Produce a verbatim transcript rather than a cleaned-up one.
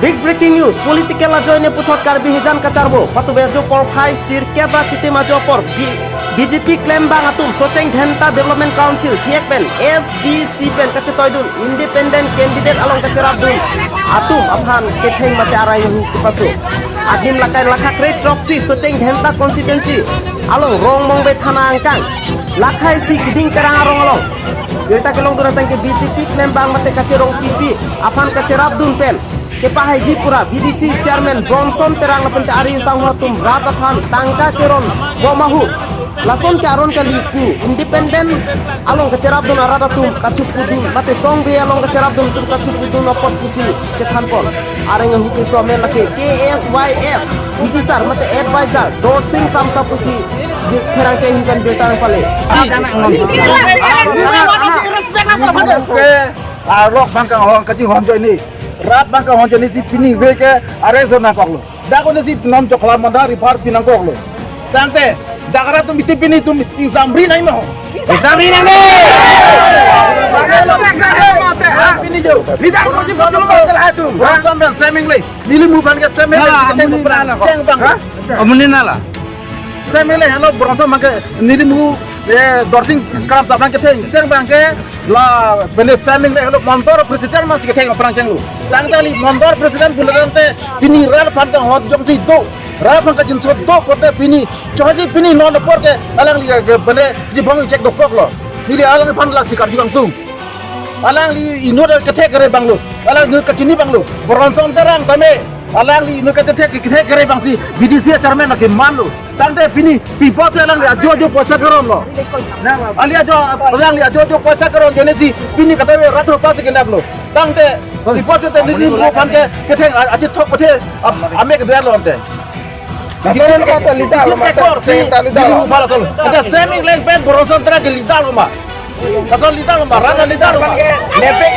Big breaking news, political ajoine puthot Karbi hijan kacharbo, patube ajo porphai sirkep ra chitim ajo apor, B-, B J P klembang atum, Socheng Dhenta Development Council, C F pen, S D C pen kachetoidun, independent candidate along kacherapdun atum aphan ketheng mate arang hu kepaso. Adim lakai lakha kre throksi Socheng Dhenta constituency along Rongmongbe thana angkang, lakha isi Kiding Terang arong along birta kelongdun ateng ke B J P klembang mate kacherong P P aphan kacherapdun pen kepahaiji pura V D C chairman Bronson Terang lapen te ari sangho atum rat aphan tangka keron bom ahut. Lason ke aron kali pu independent along kacherapdun arat atum kachupudun mate songbe along kacherapdun atum kachupudun apot pusi chethanpon. Areng ahu ke somen lake K S Y F bidisar mate advisor Dorsing Kramsa pusi pherangke ahin pen birta nangpale. Arlok bangkang hong kaching hong joini. Rat bangkang hong joini si pini ve ke arrest nangkoklo. Dak kone si non chokla manda ripar pinangkoklo. Tangte dak rat atum iti pini atum exam ri nai mo. Exam ri nai mo. Pini jo. Leader ko ji photo mo tel atum. Bronson pen seming le. Nelimu aphan ke seming le. Cheng bang. Amuni nala. Seming le hano Bronson abang ke nelimu, eh, Dorsing Kramsa abang ketheng cheng abang ke la bene seming le hano Mondol president abang si ketheng aphrang chenglo. Tangte ili Mondol president pulo tangte pini rat aphan kanghon jongsi do, rat aphan kangjinso do pulote pini chongsi pini non apor ke alangli ke bene jibong chek dokoklo. Neli alangliphan la sikar jukang tung. Alangli inut kethe kere abanglo. Alangli inut kachini abanglo. Bronson Terang tame. Alangli inut kethe kethe kere abangsi V D C chairman lake manlo. Tangte pini pi apotsi alangli ajo ajo poisa keronlo. Ali ajo, alangli ajo ajo poisa keron ajoine si pini kadave rat aphan si kenaplo. Tangte pi apotsi te nelimu aphan ke ketheng a-, aji thok pathe am-, ame kedalo ante. Asal kita leader lo, kita ekor si leader lo. Nelimu aphan asal. Ada seming leng pen Bronson Terang ke leader lo ma. Asal leader lo ma, rana leader lo ma. Lepek.